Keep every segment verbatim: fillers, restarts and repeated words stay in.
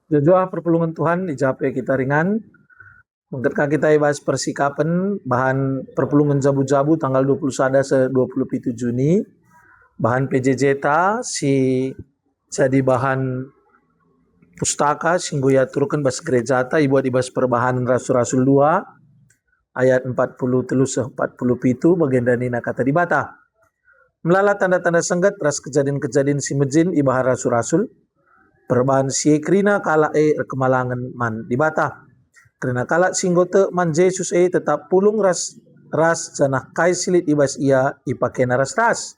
Jojoah perpulungen Tuhan, i ja pe kita ringan. Bengket ka kita i bas persikapen bahan perpulungen jabu-jabu tanggal dua puluh sada seh dua puluh pitu Juni. Bahan P J J ta si jadi bahan pustaka si enggo iaturken bas gerejata, ibuat i bas Perbahanen Rasul-Rasul dua ayat empat puluh telu seh empat puluh pitu, bagenda nina Kata Dibata. Melala tanda-tanda sengget ras kejadin-kejadin si mejin ibahan rasul-rasul, perbahan si e kerina kalak e erkemalangen man Dibata. Kerina kalak si enggo tek man Jesus e tetap pulung ras, ras janah kai si lit i bas ia ipakena ras-ras.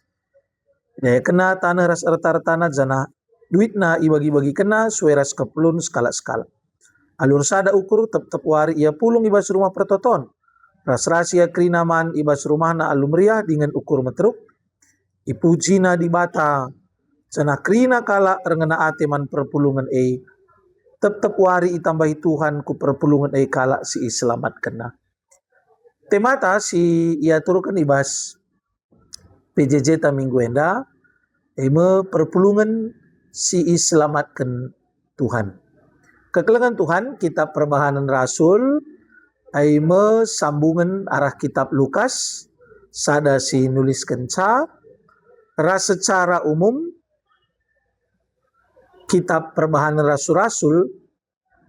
Idayakenna taneh ras erta-ertana janah duitna ibagi-bagikenna sue ras keperlun sekalak-sekalak. Alu ersada ukur, tep-tep wari ia pulung i bas Rumah Pertoton. Ras-ras ia kerina man i bas rumahna alu meriah dingen ukur meteruk. Ipujina Dibata, janah kerina kalak erngena ate man perpulungen e. Tep-tep wari itambahi Tuhan ku perpulungen e kalak si iselamatkenNa. Temata si iaturken i bas P J J ta minggu enda, e me perpulungen si iselamatken Tuhan. Kekelengen Tuhan, Kitab Perbahanen Rasul, e me sambungen arah Kitab Lukas, sada si nuliskenca, ras secara umum Kitab Perbahanen Rasul-Rasul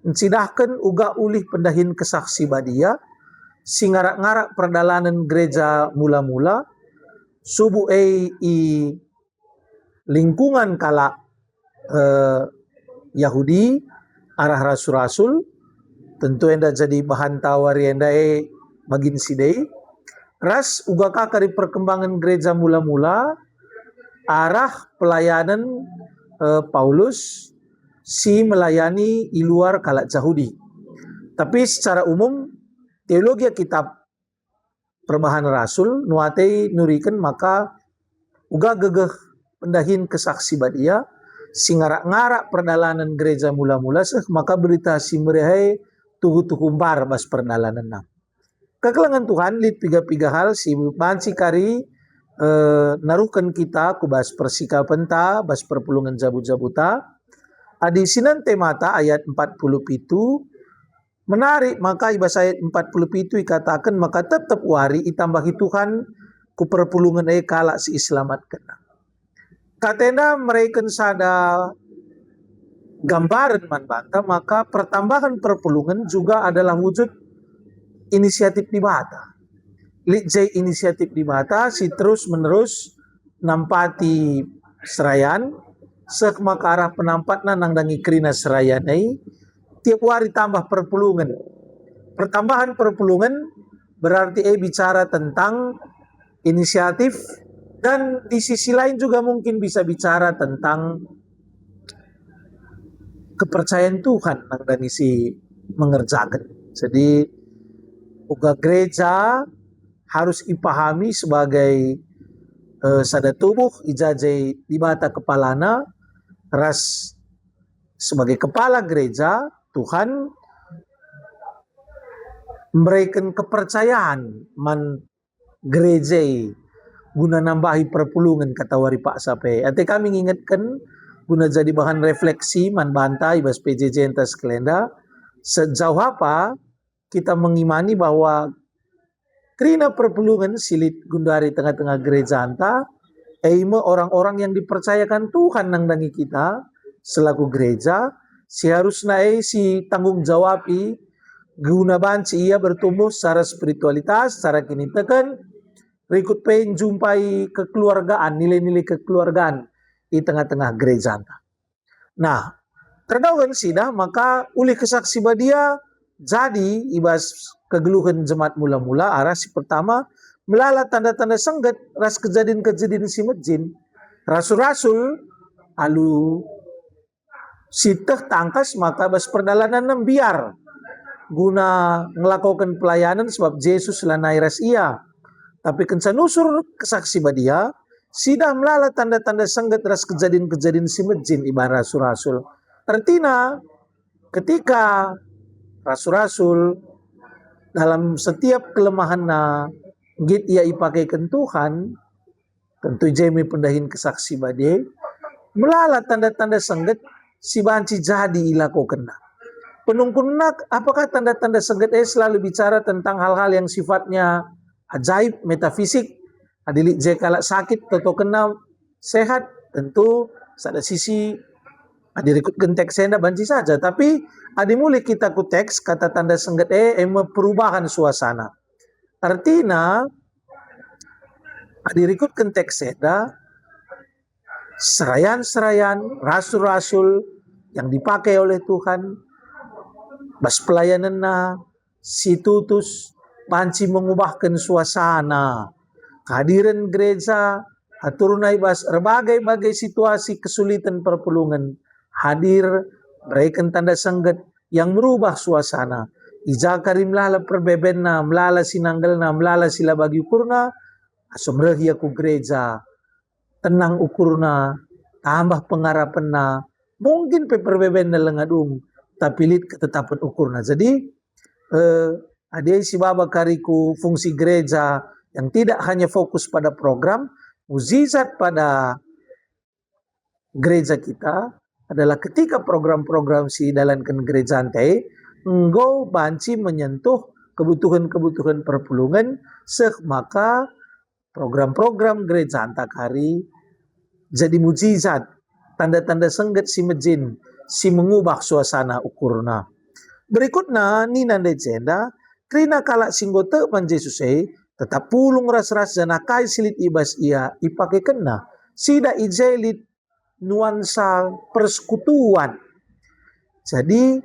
ncidahken uga ulih pendahin Kesah Si Badia si ngarak-ngarak perdalanen gereja mula-mula, subuk e i lingkungan kalak, eh, Jahudi arah rasul-rasul, tentu enda jadi bahan tawari enda e bagin si dei, ras uga ka kari perkembangan gereja mula-mula arah pelayanan, eh, Paulus si melayani i luar kalak Jahudi. Tapi secara umum, teologi Kitab Perbahan Rasul nuatei nuriken maka uga gegeh pendahin Kesah Si Badia si ngarak-ngarak perdalanen gereja mula-mula seh maka Berita Si Meriah e tuhu-tuhu mbar bas perdalanenna. Kekelengen Tuhan, lit piga-piga hal si banci kari, eh, naruhken kita ku bas persikapenta, bas perpulungen jabu-jabuta. Adi sinen temata ayat empat puluh pitu, menarik maka i bas ayat empat puluh pitu ikataken maka tep-tep wari itambahi Tuhan ku perpulungen e kalak si iselamatkenNa. Kata enda mereken sada gambaren man banta maka pertambahen perpulungen juga adalah wujud inisiatif Dibata. Lit je inisiatif Dibata si terus-menerus nampati serayan, seh maka arah penampatna nandangi kerina serayan e, tiap wari tambah perpulungen. Pertambahan perpulungen berarti e bicara tentang inisiatif, dan di sisi lain juga mungkin bisa bicara tentang kepercayaan Tuhan nandangi si mengerjaken. Jadi, uga gereja harus ipahami sebagai, eh, sada tubuh, i ja je Dibata kepalana, ras sebagai kepala gereja, Tuhan mereken kepercayaan man gereja e guna nambahi perpulungen, kata wari paksa pe. Ate kami ngingetken guna jadi bahan refleksi man banta i bas P J J ntah sekalenda, sejauh apa kita mengimani bahwa kerina perpulungen si lit genduari tengah-tengah gerejanta, e me orang-orang yang dipercayakan Tuhan nandangi kita selaku gereja, si harusna e si tanggung jawab i guna banci ia bertumbuh secara spiritualitas, secara kiniteken, rikut pe njumpai kekeluargaan, nilai-nilai kekeluargaan i tengah-tengah gerejanta. Nah, terdauhen sidah maka ulih Kesah Si Badia jadi i bas kegeluhen jemaat mula-mula arah si pertama melala tanda-tanda sengget ras kejadin-kejadin si mejin. Rasul-rasul alu sieteh tangkas maka bas perdalanenna mbiar guna ngelakoken pelayanen sebab Jesus lanai ras ia. Tapi kenca nusur Kesah Si Badia, sidah melala tanda-tanda sengget ras kejadin-kejadin si mejin ibahan rasul-rasul. Ertina, ketika rasul-rasul dalam setiap kelemahanna nggit ia ipakeken Tuhan, tentu i je me pendahin Kesah Si Badia, melala tanda-tanda sengget si banci jadi ilakokenna. Penungkunna, apakah tanda-tanda sengget e selalu bicara tentang hal-hal yang sifatnya ajaib, metafisik? Adi lit je kalak sakit, totokenna sehat, tentu sada sisi, adi rikutken teks enda banci saja. Tapi adi mulih kita ku teks, kata tanda sengget e, e me perubahan suasana. Artina, adi rikutken teks enda, serayan-serayan, rasul-rasul yang dipakai oleh Tuhan, bas pelayanenna si tutus, banci mengubahken suasana. Kehadiren gereja, aturna i bas erbagai-bagai situasi kesuliten perpulungen, hadir, mereken tanda sengget yang merubah suasana. I ja kari melala perbebenna, melala si nanggelna, melala si la bagi ukurna, asum reh ia ku gereja, tenang ukurna, tambah pengarapenna, mungkin pe perbebenna langa dung, tapi lit ketetapen ukurna. Jadi, eh, adi sibaba kari ku fungsi gereja yang tidak hanya fokus pada program, mujizat pada gereja kita adalah ketika program-program si idalanken gerejanta e enggo banci menyentuh kebutuhen-kebutuhen perpulungen, seh maka program-program gerejanta kari jadi mujizat, tanda-tanda sengget si mejin, si mengubah suasana ukurna. Berikutna, nina ndai jenda, kerina kalak si enggo tek man Jesus e, tetap pulung ras-ras janah kai si lit i bas ia ipakekenna. Sidah i je lit nuansa persekutuan. Jadi,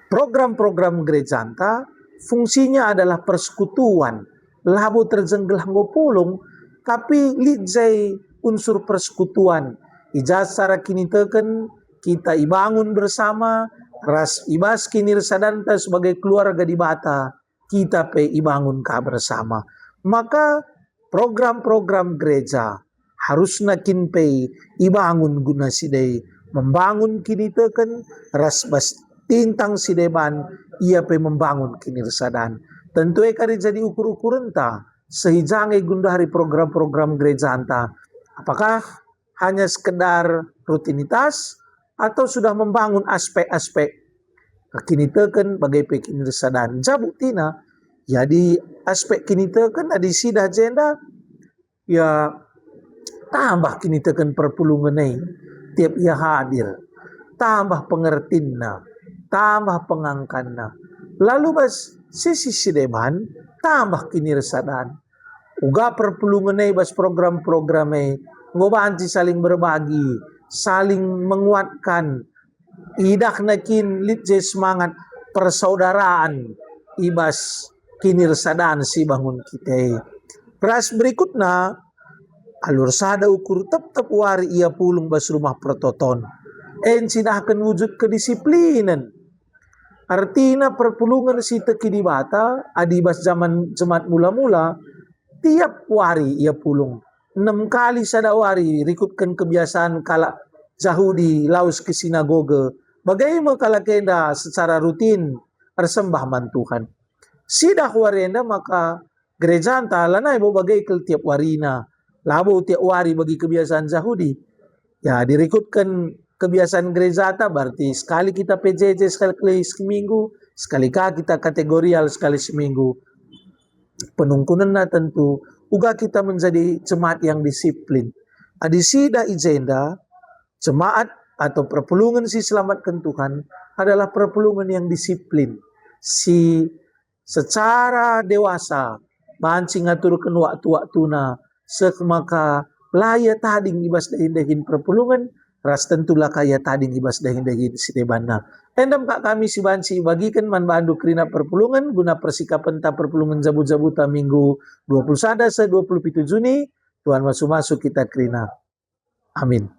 program-program gerejanta fungsinya adalah persekutuan. Labo terjenggelah enggo pulung, tapi lit je unsur persekutuan. I ja secara kiniteken kita ibangun bersama, ras i bas kinirsadanta sebagai keluarga Dibata, kita pe ibangun ka bersama. Maka program-program gereja harusna kin pe ibangun guna si dai membangun kiniteken ras bas tintang si deban ia pe membangun kinirsadan. Tentu e kari jadi ukur-ukurenta seh i ja nge genduari program-program gerejanta. Apakah hanya sekedar rutinitas atau sudah membangun aspek-aspek kiniteken bage pe kinirsadan? Ja buktina, jadi aspek kiniteken adi sidah jenda, ya, tambah kiniteken perpulungen e tiap ia hadir, tambah pengertinna, tambah pengangkanna. Lalu bas sisi si deban, tambah kinirsadan. Uga perpulungen e bas program-program e enggo banci saling berbagi, saling menguatkan. Idahna kin lit je semangat persaudaraan i bas kinirsadan si bangun kita e. Ras berikutna, alu ersada ukur tep-tep wari ia pulung bas Rumah Pertoton. E ncidahken wujud kedisiplinen. Artina perpulungen si teki Dibata, adi bas jaman jemaat mula-mula, tiap wari ia pulung. Enem kali sada wari rikutken kebiasaan kalak Jahudi lawes ke sinagoge. Bage me kalak enda secara rutin ersembah man Tuhan. Sidah wari enda maka gerejanta lanai bo bage kal tiap warina. Labo tiap wari bagi kebiasaan Jahudi. Ya, dirikutken kebiasaan gerejata, berarti sekali kita P J J sekali kali seminggu, sekali ka kita kategorial sekali seminggu. Penungkunenna tentu uga kita menjadi jemaat yang disiplin. Adi sidah i jenda, jemaat atau perpulungen si selamatken Tuhan adalah perpulungen yang disiplin, si secara dewasa banci ngaturken waktu-waktuna, seh maka la ia tading i bas dahin-dahin perpulungen, ras tentu la ka ia tading i bas dahin-dahin si debanna. Enda me kami si banci ibagiken man bandu kerina perpulungen guna persikapenta perpulungen jabu-jabuta minggu dua puluh sada seh dua puluh pitu Juni. Tuhan masu-masu kita kerina. Amin.